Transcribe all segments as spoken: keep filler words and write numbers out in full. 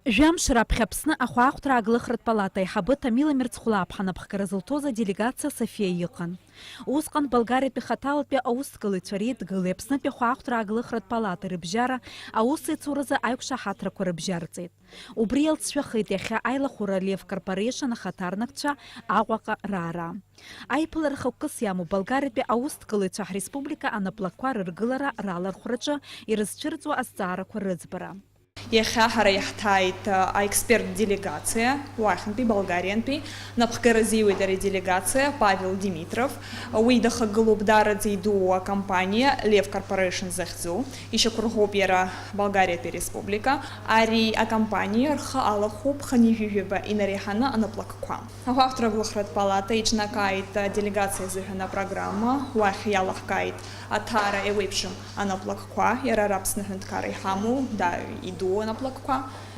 Жәамш раԥхьа Аԥсны ахәаахәҭра ааглыхратә палата аиҳабы Ҭамила Мирцхәлаԥҳа напхгара зылҭоз аделегациа Софиа иҟан. Усҟан Болгариатәи хаҭалатәи аусҭгылаҩцәа реидгылеи Аԥснытәи ахәаахәҭра ааглыхратә палатеи рыбжьара аусеицуразы аиқәшаҳаҭрақәа рыбжьарҵеит. Убри иалҵшәахеит иахьа аилахәыра Лев Корпоration ахаҭарнакцәа Аҟәаҟа раара. Аиԥылара хықәкыс иамоу Болгариатәи аусҭгылаҩцәа ҳреспублика анаплакқәа рыргылара ралархәраҿы ирызцәырҵуа азҵаарақәа рыӡбара. Иахьа ҳара иаҳҭааит, а, аексперттә делегациа, уахьынтәи, Болгариантәи, напхгара азиуеит ари аделегациа, Павел Димитров. Уи дахагылоуп даараӡа идуу акомпаниа Лев Корпоration захьӡу. Ишьақәырӷәӷәоуп иара Болгариатәи ареспублика. Ари акомпаниа рхы алахәуп хынҩажәи жәаба инареиҳаны анаплакқәа. Ахәаахәҭра аглыхратә палата иҿнакааит аделегациа азыҳәан апрограмма, уахь иалаҳкааит аҭара еиуеиԥшым анаплакқәа, иара ара Аԥсны аҳәынҭқарра иҳамоу, да, идуу анаплакқәа.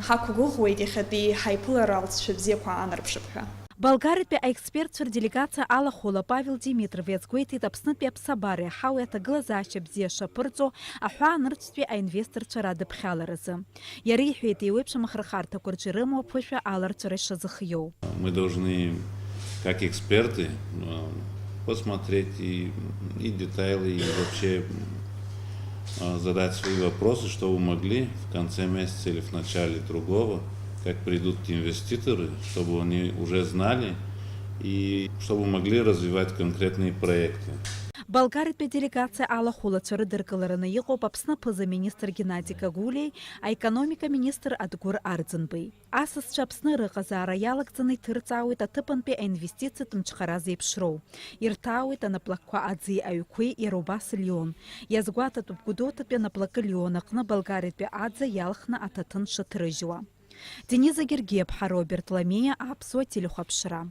Ҳақәгәыӷуеит иахьатәи ҳаиԥылара алҵшәа бзиақәа аанарԥшып ҳәа. Болгариатәи аекспертцәа рделегациа алахәыла Павел Димитров иазгәеиҭеит Аԥснытәи аԥсабареи аҳауеи аҭагылазаашьа бзиа шаԥырҵо аҳәаанырцәтәи аинвесторцәа радыԥхьаларазы. Иара иҳәеит, еиуеиԥшым ахырхарҭақәа рҿы ирымоу аԥышәа аларҵәара ишазыхиоу. Мы должны, как эксперты, э, посмотреть и, и детали, и вообще, э, задать свои вопросы, чтобы могли в конце месяца или в начале другого, как придут инвеститоры, чтобы они уже знали и чтобы могли развивать конкретные проекты. Болгариатәи аделегациа алахәылацәа рыдыркылараны иҟоуп Аԥсны аԥыза-министр Геннади Гагулиеи аекономика министр Адгәыр Арӡынбеи. Асасцәа Аԥсны рыҟазаара иалагӡаны иҭырҵаауеит аҭыԥантәи аинвестициатә мчхара зеиԥшроу. Ирҭаауеит анаплакқәа Аӡи аҩқәеи, иара убас Лион. Иазгәаҭатәуп Гәдоуҭатәи анаплакы Лион аҟны Болгариатәи Аӡа иалхны аҭаҭын шаҭрыжьуа. Дениза Гергиаԥҳа, Роберт Ламиа, Аԥсуа телехәаԥшра.